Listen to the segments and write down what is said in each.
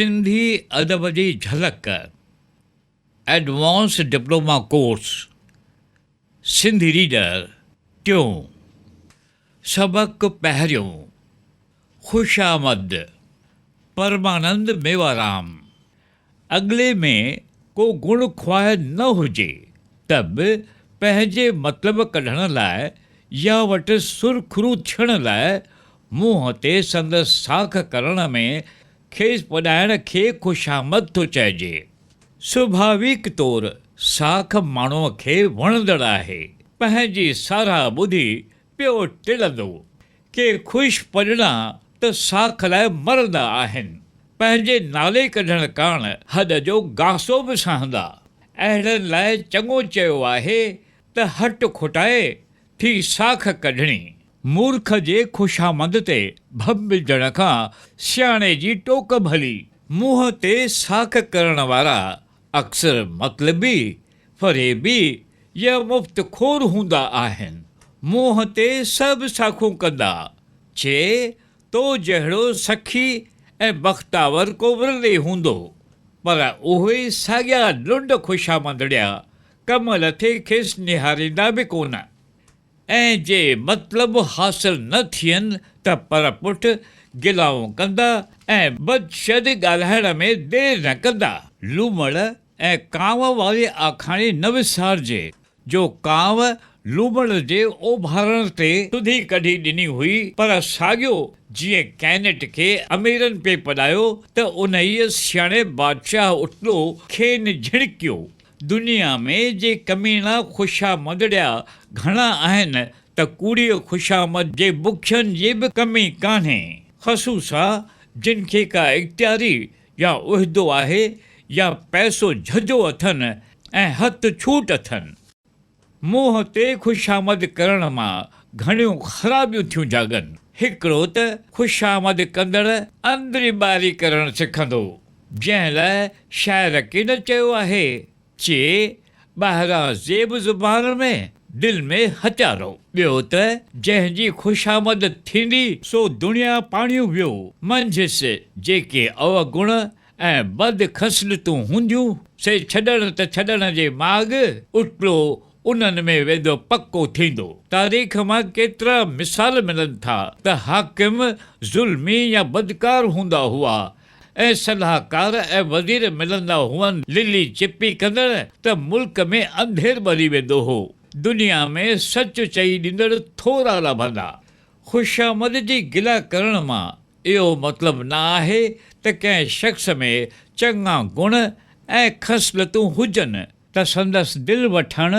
سنڌي ادب جي جهلڪ، advance diploma course, Sindhi reader, ٽيون، سبق پهريون، خوشامد، پرمانند ميوارام، اڳلي ۾ ڪو گڻ خواهه نه هجي ته به پنهنجي مطلب ڪڍڻ لاء يا وٽس سرخرو ٿيڻ لاء منهن تي سندس ساک ڪرڻ ۾ کيس پڏائڻ کي خوشامد ٿو چئجي. سڀاويڪ طور ساک ماڻهوء کي وڻندڙ آهي. پنهنجي ساراهه ٻڌي پيو ٽلندو. ڪي خوش پڄڻا ته ساک لاء مرندا آهن. پنهنجي نالي ڪڍڻ ڪاڻ هڏ جو گاسو به سهندا. اهڙن لاء چڱو چيو آهي ته هٽ کوٽائي ٿي ساک ڪڍڻي. مورک جي خوشامد تي ڀنڀجڻ کان سياڻي جي ٽوڪ ڀلي. منهن تي ساک ڪرڻ وارا اڪثر مطلبي، فريبي يا مفت خور هوندا آهن. منهن تي سڀ ساکون ڪندا، چي، تو جهڙو سخي ۽ بختاور ڪو ورلي هوندو. پر اهي ساڳيا لنڊ خوشامندڙيا ڪم لٿي کيس نهاريندا به ڪونه. ۽ جي مطلب حاصل نه ٿين ته پر پٺ گلائون ڪندا ۽ بدشد ڳالهائڻ ۾ دير نه ڪندا. لومڙ ۽ ڪانء واري آکاڻي نه وسارجي، جو ڪانء لومڙ جي اوڀارڻ تي سڌي ڪڍي ڏني هئي، پر ساڳيو جيئن ڪينٽ کي اميرن پئي پڏايو ته انهيء سياڻي بادشاهه اٽلو کين جهڻڪيو. دنيا ۾ جي ڪميڻا خوشامدڙيا گهڻا آهن ته ڪوڙيء خوشامد جي بکين جي به ڪمي ڪانهي. خصوصا جن کي ڪا اختياري يا عهدو آهي يا پئسو جهجهو اٿن ۽ هٿ ڇوٽ اٿن. منهن تي خوشامد ڪرڻ مان گهڻيون خرابيون ٿيون جاڳن. هڪڙو ته خوشامد ڪندڙ اندري ٻاهري ڪرڻ سکندو، جنهن لاء شاعر ڪين چيو آهي، چي، ٻاهران زيب زبان ۾، دل ۾ هٿيارو. ٻيو ته جنهن جي خوشامد ٿيندي، سو دنيا پاڻيون ويو. منجهس جيڪي اوگڻ ۽ بد خصلتون هونديون، سي ڇڏڻ ته ڇڏڻ جي ماڳ، اٽلو انهن ۾ ويندو پڪو ٿيندو. تاريخ مان ڪيترا مثال ملن ٿا ته حاڪم ظلمي يا بدڪار هوندا هئا ۽ صلاحڪار ۽ وزير ملندا هئن للي چپي ڪندڙ ته ملڪ ۾ انڌير ٻري ويندو هو. دنيا ۾ سچ چئي ڏيندڙ ٿورا لڀندا. خوشامد جي گلا ڪرڻ مان اهو مطلب نه آهي ته ڪنهن شخص ۾ چڱا گڻ ۽ خصلتون هجن ته سندس دل وٺڻ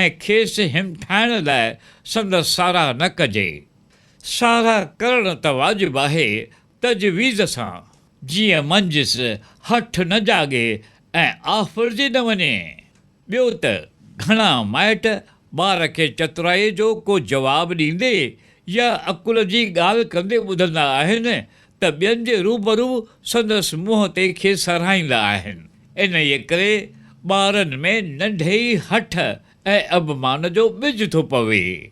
۽ کيس همٿائڻ لاء سندس ساراهه نه ڪجي. ساراهه ڪرڻ ته واجب آهي تجويز سان، جيئن منجهس هٺ نه جاڳي ۽ آڦرجي نه وڃي. ٻيو ته گهڻا مائٽ ٻار کي چترائيء جو ڪو جواب ڏيندي يا عقل جي ڳالهه ڪندي ٻڌندا آهن ته ٻين جي روبرو سندس منهن تي کيس ساراهيندا آهن. انهيء ڪري ٻارن ۾ ننڍي ئي هٺ ۽ اڀمان جو ٻج ٿو پوي.